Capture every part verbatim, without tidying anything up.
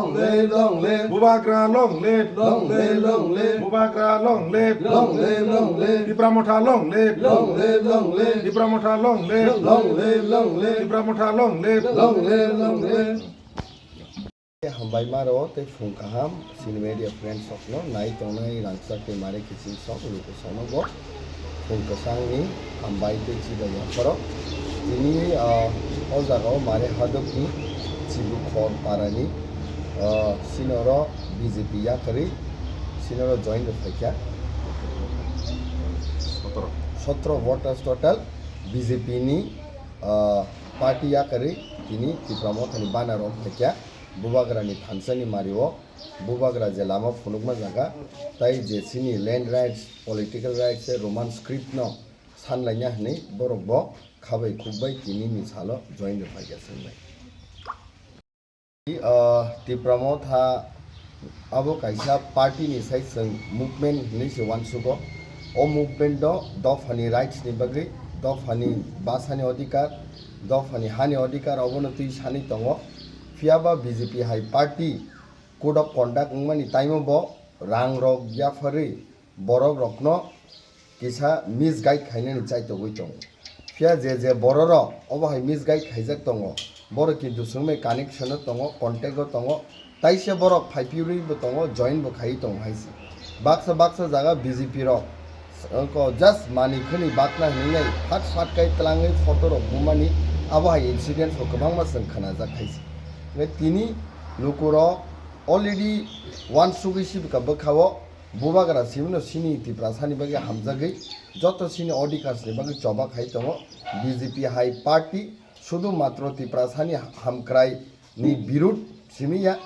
Long live, long live. Bubagra long live. Long live, long live. Bubagra long live. Long live, long live. Tipra Motha long live. Long live, long live. Tipra Motha long live. Long live, long live. Tipra Motha long live. Long live, long live. Hambai maro tei phung kaham chini media friends rokno nai tongnai rangchak tei mare kiching sok luku sono bo phung kwchangni hambai tei chibai yapharo tini, ah, o jagao mare hadokni Chibukhor parani, ah, sinoro B J P yakarwi sinoro join rwphaikha. Sotro. Sotro voters total B J P ni, ah, party yakarwi tini Tipra Mothani banner rok phaikha. Bubagrani thansani mario, Bubagra je lama phunukma jaga, tai je chini land rights, political rights, Roman script no sanlaina hwnwi borok bo khabai khukbai tinini salo join rwphaikha chwngbai. Ah, Tipra Motha abo kaisa party ni sai chwng movement hwnwi se uansugo. O movement o dophani rights ni bagwi, dophani bwsani odhikar, dophani hani odhikar obono twi sanwi tongo. Phiya ba B J P hai party code of conduct wngmani taimo bo rang rok yapharwi borok rokno kisa misguide khainani chaitogwi tongo. Phiya je je bororok obo hai misguide khaijak tongo, borok kintu chwngbai connection o tongo, contact o tongo, taisa borok phaiphirwi bo tongo, join bo khaiwi tongo hai se. Baksa baksa jaga B J P rok wngkha just mani khwni bakna hinwi nai phat phat kai twlangwi photo rok bumani, abo hai incident bo kwbangma chwng khnajak hai se. Hwnkhe tini lukurok already uansugwi sibika bwkha-o. Bubagra simino sini Tiprasani bagwi hamjagwi joto sini odhikars ni bagwi choba khai tongo. B J P hai party sudu matro Tiprasani hamkrai ni birud simi ya,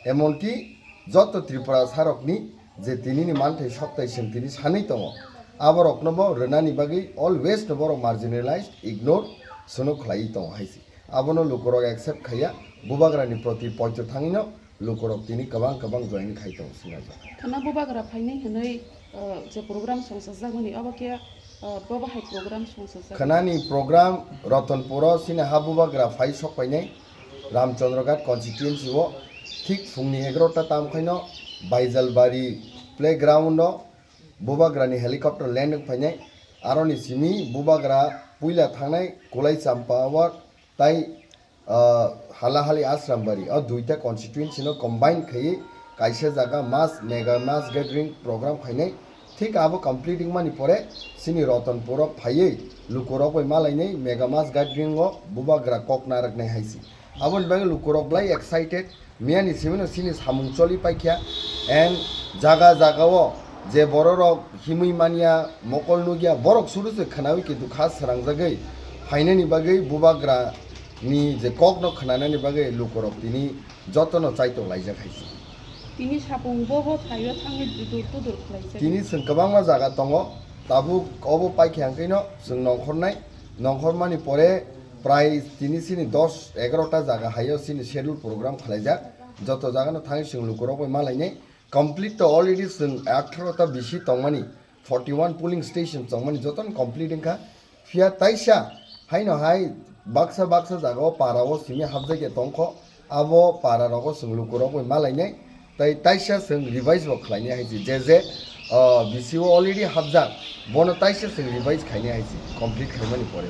emonki joto Tiprasa rokni je tinini manthai soktai seng tini sanwi tongo, aborokno bo rwnani bagwi always no borok marginalized, ignore sono khlaiwi tongo hai se. Abono lukurok accept khaiya, Bubagrani proti poito thangwino lukurok tini kwbang kwbang join khai tongo sinajak. Khwna Bubagra phainai hwnwi, uh, je program songchajakmani, obo khe, uh, bobo hai program songchajak. Khwnani program Ratanpuro sini ha Bubagra phai sok painai Ramchandraghat constituency o thik phungni egarota tam khaino Baijalbari playground o Bubagrani helicopter land wng phainai. Aroni simi Bubagra puila thangnai Kulai Champa Award tai, ah, Halahali Asrambari, o duita constituency no combine khaiwi kaisa jaga mass, mega mass gathering program khainai. Thik abo complete wngmani pore chini Ratanpuro phaiwi lukurok bai malainai mega mass gathering o Bubagra kok narwknai hai se. Aboni bagwi lukurok belai excited. Miyani simino sini samung choli paikha, and jaga jaga o je bororok himwi manya, mokol nukya, borok suru se khwnawi kintu kha srangjagwi phainani bagwi Bubagra ni je kokno khwnanani bagwi lukurok tini jotono chaitok laijak hai se. Tini sapung bo bo thaio thangwi dudur tudur khlaijak. Tini chwng kwbangma jaga tongo, tabuk obo paikha hwnkhe no chwng nongkhornai, nongkhormani pore prai tini sini dos egarota jaga haio sini schedule program khlaijak. Joto jagano thangwi chwng lukurok bai malainai. Complete to already chwng atharo ta bisi tongmani, forty one polling station tongmani jotono complete wngkha. Phiya taisa haino hai baksa baksa jagao parao simi hapjakya tongkho. Abo pararogo chwng lukurok bai malainai. Tai taisa chwng revise bo khlainai hai se. Je je, ah, bisi o already hapjak, bono taisa chwng revise khainai hai se, complete khaimani pore.